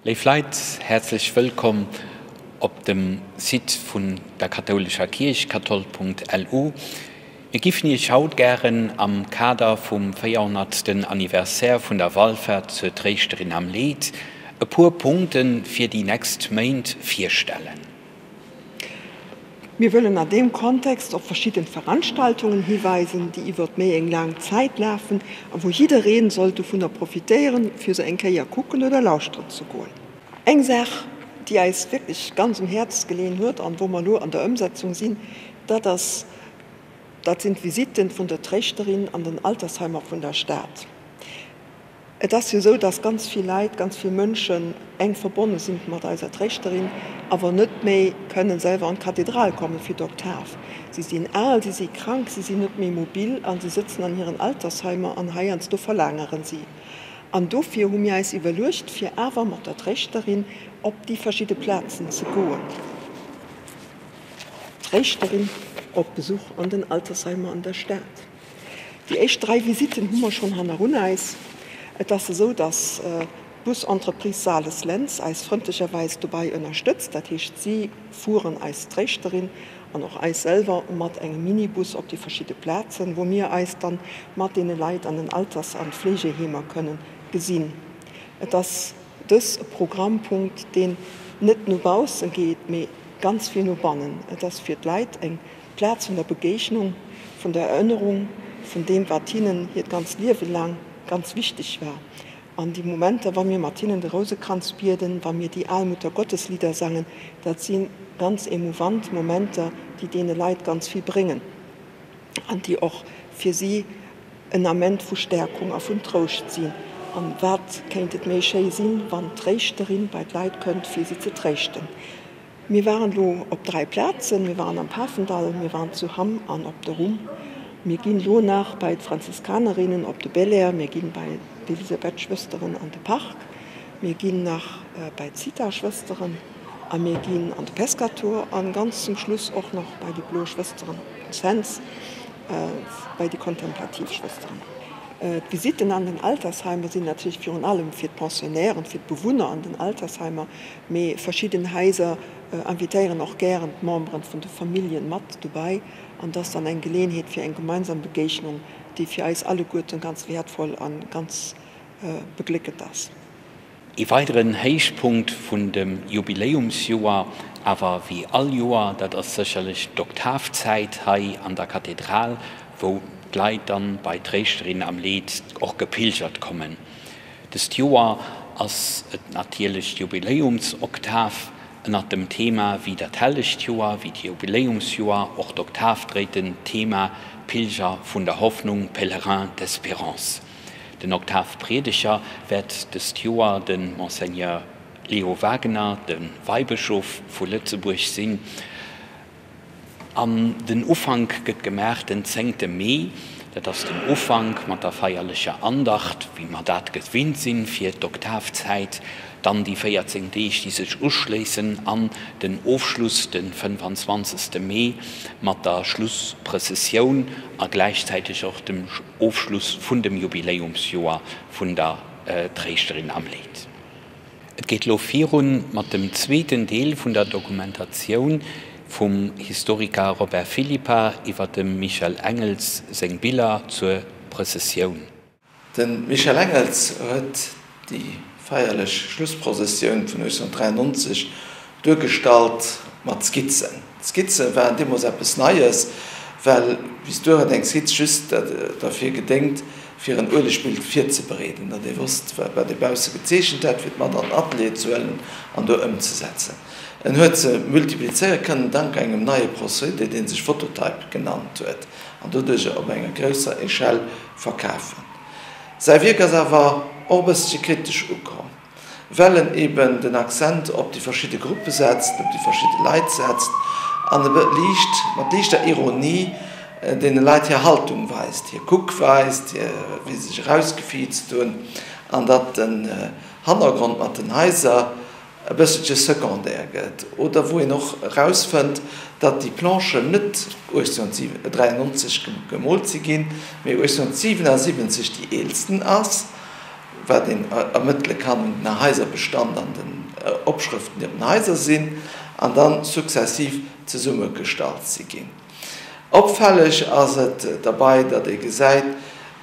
Léif Leit, häerzlech wëllkomm op dem Site vun der kathoulescher Kierch, kathol.lu. Mir giffen Iech haut gären am Kader vum 400. Anniversaire vun der Wallfahrt zur Tréischterin am Leed e puer Punkte fir déi nächst Méint virstellen. Mir wëllen an deem Kontext op verschidden Veranstaltungen hiweisen, déi iwwert méi eng laang Zäit lafen a wou jiddereen sollt dovunner profitéieren, fir se eng Kéier kucken oder lauschteren ze goen. Eng Saach, déi eis wierklech ganz um Häerz geleeën huet an wou mer elo an der Ëmsetzung sinn, dat ass, dat sinn d'Visitten vun der Tréischterin an den Altersheimer vun der Stad. Et ass jo esou, dass ganz vill Leit, ganz vill Mënschen enk verbonne sinn mat eiser Tréischterin, awer net méi kënnen selwer an d'Kathedral kommen fir d'Oktav. Si sinn al, si si krank, si sinn net méi mobil a si sëtzen an hiren Altersheimer an heiansdo verlaangeren si. An dofir hu mir eis iwwerluecht, fir awer mat der Tréischterin op déi verschidde Plazen ze goen. Tréischterin op Besuch an den Altersheimer an der Stad. Déi éischt 3 Visitten hu mer schonn hannerun eis. Et ass esou, dass d'Busentreprise Sales-Lentz eis frëndlecherweis dobei ënnerstëtzt. Dat heescht, si fueren eis Tréischterin an och eis selwer mat engem Minibus op déi verschidde Plazen, wou mir eis dann mat deene Leit an den Alters an Fleegeheemer kënnen gesinn. Et ass dës e Programmpunkt, deen net no baussen geet, mee ganz vill no bannen. Et ass fir d'Leit eng D'Plaz vun der Begéignung, vun der Erënnerung, vun deem, wat hinnen hiert ganzt Liewe laang ganz wichteg war. An déi Momenter, wa mir mat hinnen de Rousekranz bieden, wa mir déi al Muttergotteslieder sangen, dat si ganz emouvant Momenter, déi deene Leit ganz vill bréngen an déi och fir si en Ament vu Stärkung a vun Trouscht sinn. An wat kéint et méi schéi sinn, wann d'Tréischterin bei d'Leit kënnt, fir si ze tréischten. Mir waren elo op 3 Plazen, mir waren am Pafendall, mir waren zu Hamm an op der Rhum. Mir ginn elo nach bei d'Franziskanerinnen op de Belair, mir ginn bei d'Elisabeth-Schwësteren an de Park, mir ginn nach bei d'Zitha-Schwësteren a mir ginn an de Pescator an ganz zum Schluss och nach bei déi Blo Schwësteren op den Cents, bei déi kontemplativ Schwësteren. D'Visitten an den Altersheimer sinn natierlech virun allem fir d'Pensionnairen, fir d'Bewunner an den Altersheimer. Mee verschidden Haiser invitéieren och gären d'Memberen vun de Familljen mat dobäi an et ass dann eng Geleeënheet fir eng gemeinsam Begéignung, déi fir eis alleguerten ganz wäertvoll an ganz begléckend ass. Ee weideren Héichpunkt vun dem Jubiläumsjoer, awer wéi all Joer, dat ass sécherlech d'Oktavzäit hei an der Kathedral, wou d'Leit dann bei d'Tréischterin am Leed och gepilgert kommen. Dëst Joer ass et natierlech d'Jubiläumsoktav ënnert dem Thema Wéi dat hellegt Joer, wéi d'Jubiläumsjoer, och d'Oktav dréit den Thema Pilger vun der Hoffnung, Pèlerins d'espérance. Den Oktavpriedeger wäert dëst Joer de Monseigneur Leo Wagener, de Weibëschof vu Lëtzebuerg sinn. An den Ufank gëtt gemaach den zéngte Mee. Dat ass den Ufank mat der feierlecher Andacht, wéi mer dat gewinnt sinn fir d'Oktavzäit. Dann déi 14 Deeg, déi sech uschléissen an den Ofschluss de 25. Mee mat der Schlussprëssessioun a gläichzäiteg och dem Ofschluss vun dem Jubiläumsjoer vun der Tréischterin am Leed. Et geet lo virun mat dem zweeten Deel vun der Dokumentatioun vum Historiker Robert Philippart iwwer dem Michel Engels seng Biller zur Prëssessioun. De Michel Engels huet déi feierlech Schlussprosessioun vun 1893 duergestallt mat Skizzen. D'Skizze waren deemools eppes Neies, well bis duer huet eng Skizz just derfir gedéngt, fir en Uelegbild virzebereeden, datt ee wosst, wat ee bausse gezeechent hat, fir et mat an den Atelier ze huelen an do ëmzesetzen. En huet se multiplizéiere kënnen dank engem neie Procédé, dee sech Phototype genannt huet, an doduerch op enger grousser Echelle verkafen. Säi Wierk ass awer och e bëssche kritesch ukomm. Well en eben den Accent op déi verschidde Gruppe setzt, op déi verschidde Leit setzt an e liicht, mat liichter Ironie deene Leit hir Haltung weist, hir Kuckweis, hir, wéi se sech erausgefiizt hunn, an datt den Hannergrond mat den Haiser e bësselche secondaire gëtt, oder wou een och erausfënnt, datt déi Planchen net 1893 gemoolt si ginn, mee 1877 déi eelsten ass. Wat een ermëttele kann un den Haiserbestand an den. Opschrëften, déi op den Haiser sinn, an dann successiv zesummegestallt si ginn. Opfälleg ass et derbei, datt ee gesäit,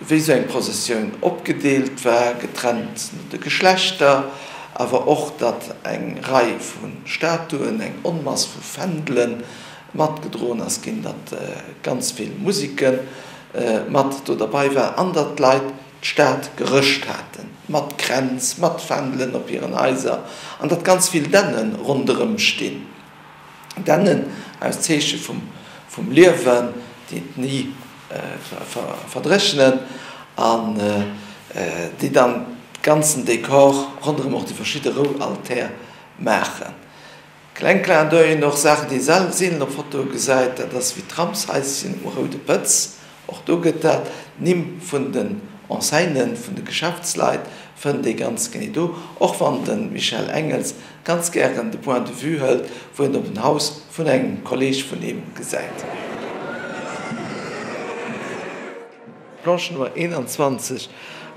wéi sou eng Prozessioun opgedeelt war, getrennt no de Geschlechter, awer och, datt eng Rei vu Statuen, eng Onmass vu Fändele matgedroen ass ginn, datt ganz vill Museke mat do derbei war an datt d'Leit d'Stad gerëscht haten, mat Kränz, mat Fändelen op hiren Haiser an datt ganz vill Dänne ronderëm stinn. Dännen als Zeeche vum Liewen, déi ni verdréchnen an déi dann de ganzen Dekor ronderëm och déi verschidde Roualtär maachen. Kleng Clin d'oeil, och Saachen déi ee seelen op Fotoe gesäit, dat ass wéi d'Tramshaischen um Roude Pëtz. Och do gëtt dat, d'Nimm vun den Enseignen, vun de Geschäftsleit fënnt ee ganz genee do, och wann de Michel Engels ganz gären de Point de vue hëlt, wou en op en Haus vun engem Kolleg vun him gesäit. D'Planche Nummer 21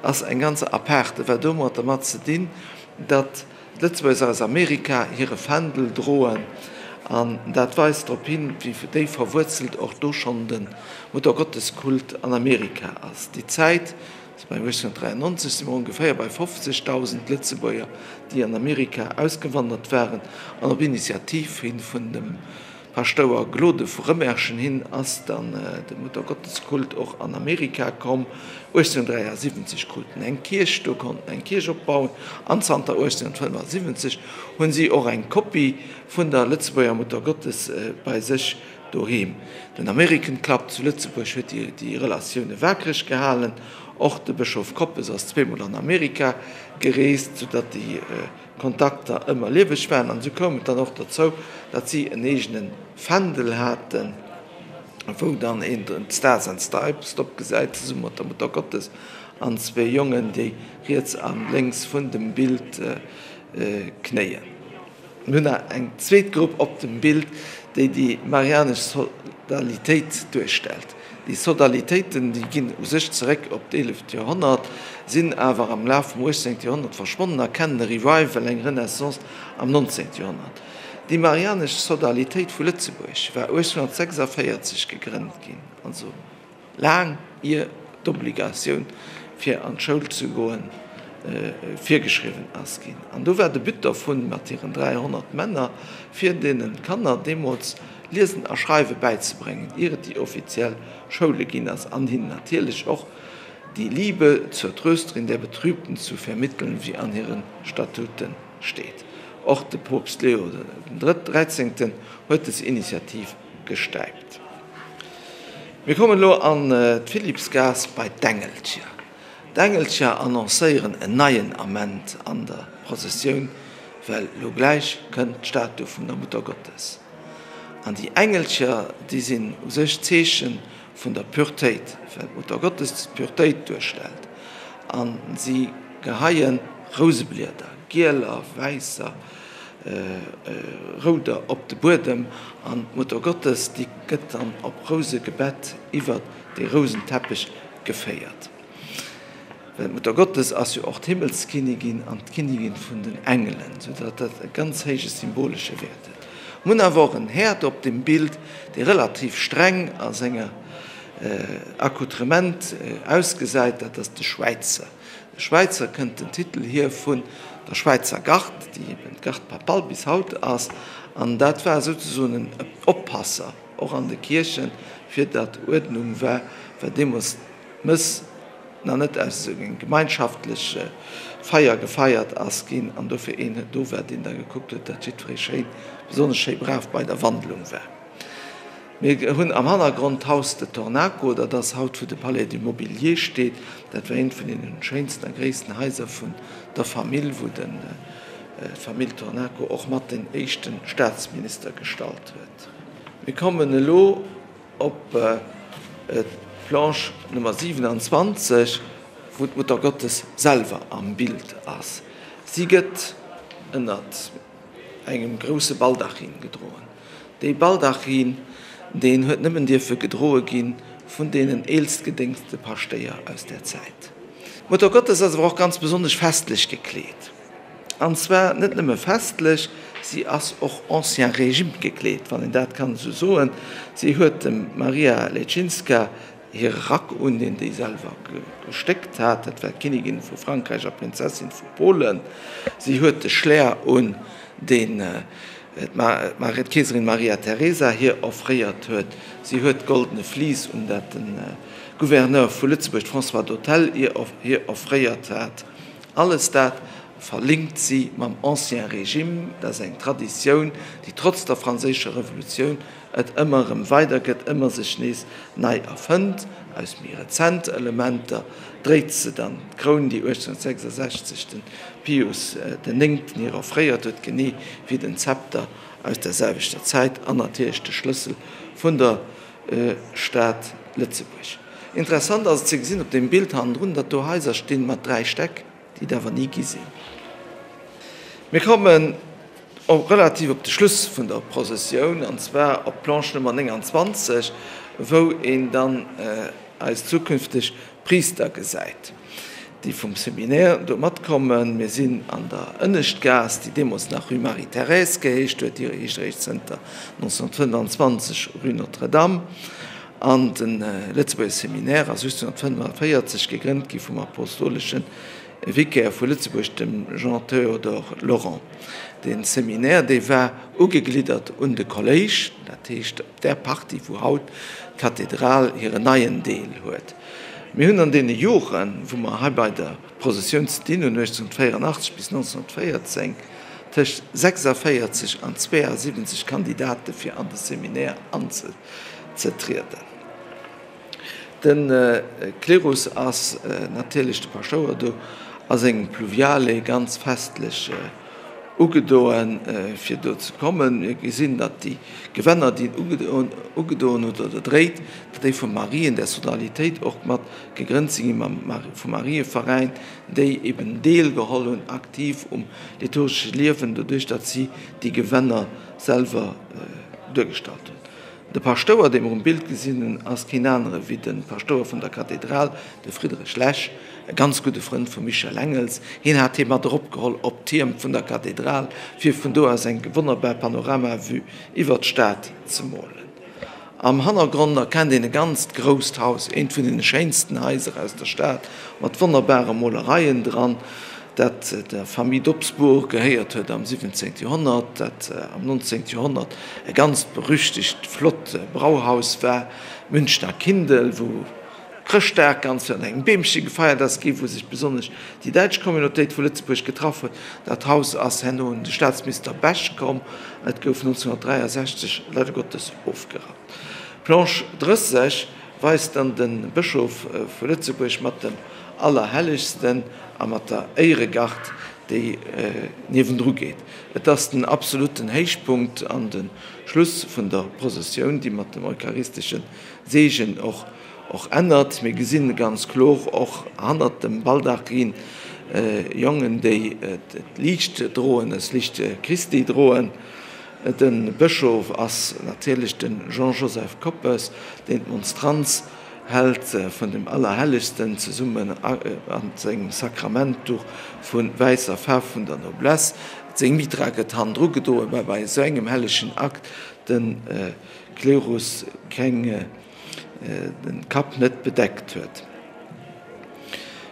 ass eng ganz apaarte, wat domat dermat ze dinn, datt D'Lëtzebuerger aus Amerika hire Fändel droen, an dat weist drop hin, wéi déif verwuerzelt och do schonn de Muttergotteskult an Amerika ass. Déi Zäit, also bei 1893, si mer ongeféier bei 50.000 Lëtzebuerger, déi an Amerika ausgewandert waren, an op Initiativ hin vun dem Paschtouer Glode vu Rëmerschen hin ass dann de Muttergotteskult och an Amerika komm. 1873 kruten eng Kierch do, konnten eng Kierch opbauen an zanter 1875 hunn si och eng Kopie vun der Lëtzebuerger Muttergottes bei sech doheem. Den American Club zu Lëtzebuerg huet déi Relatioune waakreg gehalen. Och de Bëschof Koppes ass zweemol an Amerika gereest, soudatt déi Kontakter ëmmer lieweg waren an esou koum et dann och dozou, datt si en eegene Fändel haten, wou dann een d'Stars and Stripes drop gesäit, zesumme mat der Muttergottes an zwee Jongen, déi riets a lénks vun dem Bild knéien. Mir hunn nach eng zweet Grupp op dem Bild, déi déi marianesch Sodalitéit duerstellt. Déi Sodalitéiten, déi ginn u sech zeréck op d'eeleft Joerhonnert, sinn awer am Laf vum uechtzéngte Joerhonnert verschwonnen a kennen e Revival, eng Renaissance am nonzéngte Joerhonnert. Déi marianesch Sodalitéit vu Lëtzebuerg war 1846 gegrënnt ginn, also laang ier d'Obligatioun fir an d'Schoul ze goen virgeschriwwen ass ginn. An do war de But dervun, mat hiren 300 Männer, fir deene Kanner deemools Liesen a Schreiwe bäizebréngen, ier et déi offiziell Schoule ginn ass, an hinnen natierlech och die Liebe zur Trösterin der Betrübten zu vermitteln, wéi an hire Statute steet. Och de Poopst Leo den Dräizéngten huet des Initiativ gestäipt. Mir kommen elo an d'Philippsgaass bei d'Engelcher. D'Engelcher annoncéieren en neien Ament an der Prozessioun, well elo gläich kënnt d'Statu vun der Muttergottes. An déi Engelcher, déi sinn u sech d'Zeeche vun der Puretéit, well d'Muttergottes d'Puretéit duerstellt. A si geheie Rouseblieder, gieler, wäisser, rouder, op de Buedem. An d'Muttergottes, déi gëtt dann op Rouse gebett iwwert dee Rousenteppech geféiert. Well d'Muttergottes ass jo och d'Himmelskinnigin an d'Kinnigin vun den Engelen, sou datt dat e ganz héije symbolesche Wäert huet. Mir hunn awer och en Häerd op dem Bild, dee relativ streng a senger Accoutrement ausgesäit, dat ass de Schwäizer. De Schwäizer kënnt den Titel hier vun der Schwäizer Gard, déi eben d'Garde papale bis haut ass, an dat war souzesoen en Oppasser och an de Kierchen, fir datt Uerdnung war, well deemools d'Mëss nach net aus esou eng gemeinschaftlech Feier gefeiert ass ginn an dofir een do war, deen da gekuckt huet, datt jiddweree schéin, besonnesch schéi brav bei der Wandlung war. Mir hunn am Hannergrond d'Haus de Tornaco, dat ass haut wou de Palais du Mobilier steet. Dat war eent vun deene schéinsten a gréissten Haiser vun der Famill, wou de d'Famill Tornaco och mat den éischte Staatsminister gestallt huet. Mir kommen elo Op d'Planche Nummer 27, wou d'Muttergottes selwer am Bild ass. Si gëtt ënnert engem grousse Baldachin gedroen. Dee Baldachin, deen huet nëmmen dierfe gedroe gi vun deenen eelstgedéngste Paschtéier aus där Zäit. D'Muttergottes ass awer och ganz besonnesch festlech gekleet. An zwar net nëmme festlech, si ass och Ancien Régime gekleet, wann een dat kann esou soen. Si huet dem Maria Leczinska hire Rack un, deen déi selwer gestéckt hat, dat war d'Kinnigin vu Frankräich a Prinzessin vu Polen. Si huet de Schläer un, deen d'Keeserin Maria Theresa hir offréiert huet. Si huet d'Goldene Vlies un, dat de Gouverneur vu Lëtzebuerg, François d'Hotelle, hir offréiert hat. Alles dat verlinkt si mam Ancien Régime. Dat ass eng Traditioun, déi trotz der Franséischer Revolutioun et ëmmer erëm weidergëtt, ëmmer sech nees nei erfënnt. Aus méi rezent Elementer dréit se dann d'Kroun, déi 1866 de Pius den Néngten hir offréiert huet, genee wéi den Zepter aus der selwechter Zäit an natierlech de Schlëssel vun der Stad Lëtzebuerg. Interessant ass et ze gesinn op deem Bild hannendrun, datt do Haiser stinn mat 3 Stäck, déi et awer ni gi sinn. Mir kommen och relativ op de Schluss vun der Prozessioun, an zwar op d'Planche Nummer 29, wou een dann eis zukünfteg Priister gesäit, déi vum Seminaire do matkommen. Mir sinn an der Ënneschtgaass, déi deemools nach Rue Marie-Thérèse geheescht huet, déi heescht eréischt zënter 1925 Rue Notre-Dame. An de Lëtzebuerger Seminaire ass 1845 gegrënnt gi vum apostolesche Vicaire vu Lëtzebuerg, dem Jean-Théodore Laurent. Dee Seminaire, dee war ugegliddert un de Kolléisch, dat heescht op där Partie, wou haut d'Kathedral hiren neien Deel huet. Mir hunn an deene Joren, wou mer hei bei der Prozessioun ze dinn hunn, 1884 bis 1914, tëscht 46 an 72 Kandidate fir an de Seminaire anzetrieden. De Klerus ass natierlech de Paschtouer do a sengem Pluviale ganz festlech ugedoen, fir do ze kommen. Mir gesinn, datt déi Gewänner, déi en ugedoen huet oder dréit, datt déi vum Marien, der Sodalitéit och mat gegrënnt si ginn, vum Marieveräin, déi eben deelgeholl hunn aktiv um liturgesche Liewen, doduerch datt si déi Gewänner selwer duergestallt hunn. De Paschtouer, dee mer um Bild gesinn hunn, ass keen anere wéi de Paschtouer vun der Kathedral, de Friedrich Lesch, e ganz gudde Frënd vum Michel Engels. Hien hat hie mat eropgeholl op d'Tierm vun der Kathedral, fir vun do aus eng wonnerbar Panoramavue iwwer d'Stad ze molen. Am Hannergrond erkennt een e ganzt grousst Haus, eent vun deene schéinsten Haiser aus der Stad, mat wonnerbare Molereien dran. dat der Famille d'Obsbourg gehéiert huet am 17. Joerhonnert, dat am 19. Joerhonnert e ganzt berüchtegt flott Brauhaus war, d'Münchner Kindl, wou Chrëschtdag ganz ënner engem Beemche gefeiert ass ginn, wou sech besonnesch déi däitsch Communautéit vu Lëtzebuerg getraff huet. Dat Haus ass herno un de Staatsminister Bech komm an et gouf 1963 leider Gottes ofgerappt. Planche 30 weist dann de Bëschof vu Lëtzebuerg mat dem Allerhellegsten a mat der Éieregard, déi niewendru geet. Et ass den absolutten Héichpunkt an de Schluss vun der Prosessioun, déi mat dem eucharistesche Seegen och och ännert. Mir gesinn ganz kloer och hannert dem Baldachin Jongen, déi d'Liicht droen, das Licht Christi droen. De Bëschof ass natierlech de Jean-Joseph Koppes, deen d'Monstranz hält vun dem Allerhellegsten zesummen an sengem Sakramentduch vu wäisser Faarf vun der Noblesse. Seng Mitra gëtt hannendru gedoen, well bei esou engem hellegen Akt de Klerus keng de Kapp net bedeckt huet.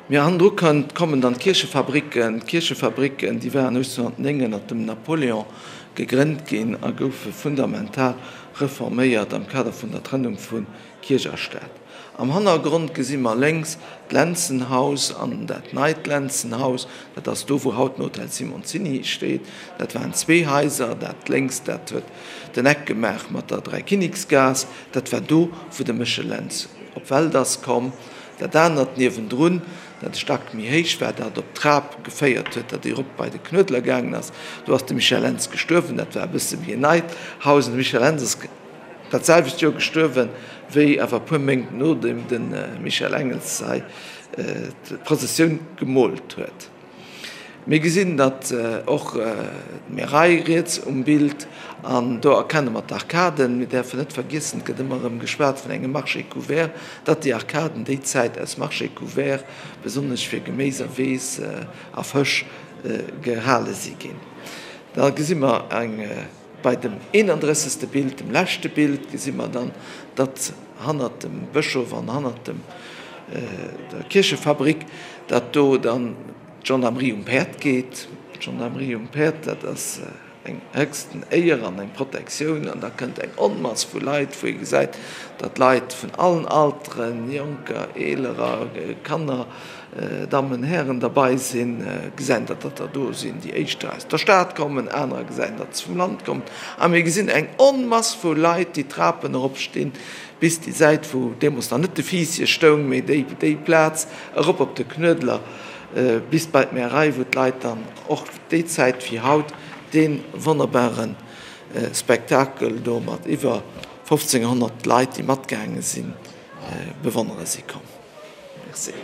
Mee hannendru kënnt kommen dann d'Kierchefabricken. D'Kierchefabricken, déi waren 1809 ënnert dem Napoléon gegrënnt ginn a goufe fundamental reforméiert am Kader vun der Trennung vu Kierch a Stad. Am Hannergrond gesi mer lénks d'Lenzenhaus an dat neit Lenzenhaus, dat ass do wou haut den Hotel Simoncini steet. Dat waren zwee Haiser, dat lénks dat huet den Eck gemaach mat der Dräikinneksgaass, dat war do wou de Méchel Lentz op d'Welt ass komm. Dat anert niewendrun, dat e Stack méi héich war, dat op d'Trap geféiert huet, dat erop bei de Knuedler gaangen ass, do ass de Michel Lentz gestuerwen. Dat war e bësse méi en neit Haus an de Michel Lentz ass Dat selwecht Joer gestuerwen, wéi awer e puer Méint nodeem de Michel Engels hei d'Prozessioun gemoolt huet. Mir gesinn datt och d'Meraille riets um Bild an do erkenne mer d'Arkaden. Mir däerfen net vergiessen, et gëtt ëmmer erëm geschwat vun engem Marché couvert, datt déi Arkaden déi Zäit aus Marché couvert, besonnesch fir Geméis a Weess a Fësch. gehale si ginn. Da gesi mer eng, bei dem 31. Bild, dem leschte Bild, gesi mer dann, datt hannert dem Bëschof an hannert dem der Kierchefabrik, datt do dann d'Gendarmerie um Päerd geet. D'Gendarmerie um Päerd, dat ass eng héchsten Éier an eng Protektioun. An da kënnt eng Onmass vu Leit, wou ee gesäit, datt Leit vun allen Alteren, Jonker, Eelerer, Kanner, Dammen, Hären derbei sinn, gesäin, datt der do sinn, déi éischter aus der Stad kommen, anerer gesäin, datt se vum Land kommen. A mir gesinn eng Onmass vu Leit, déi d'Trapen eropstinn, bis déi Säit, wou deemools nach net de Fiisschen stoung, mee déi, déi Plaz erop op de Knuedler, bis bei d'Märei, wou d'Leit dann och déi Zäit wéi haut dee wonnerbare Spektakel do mat iwwer 1.500 Leit, déi matgaange sinn, bewonnere si komm. Merci.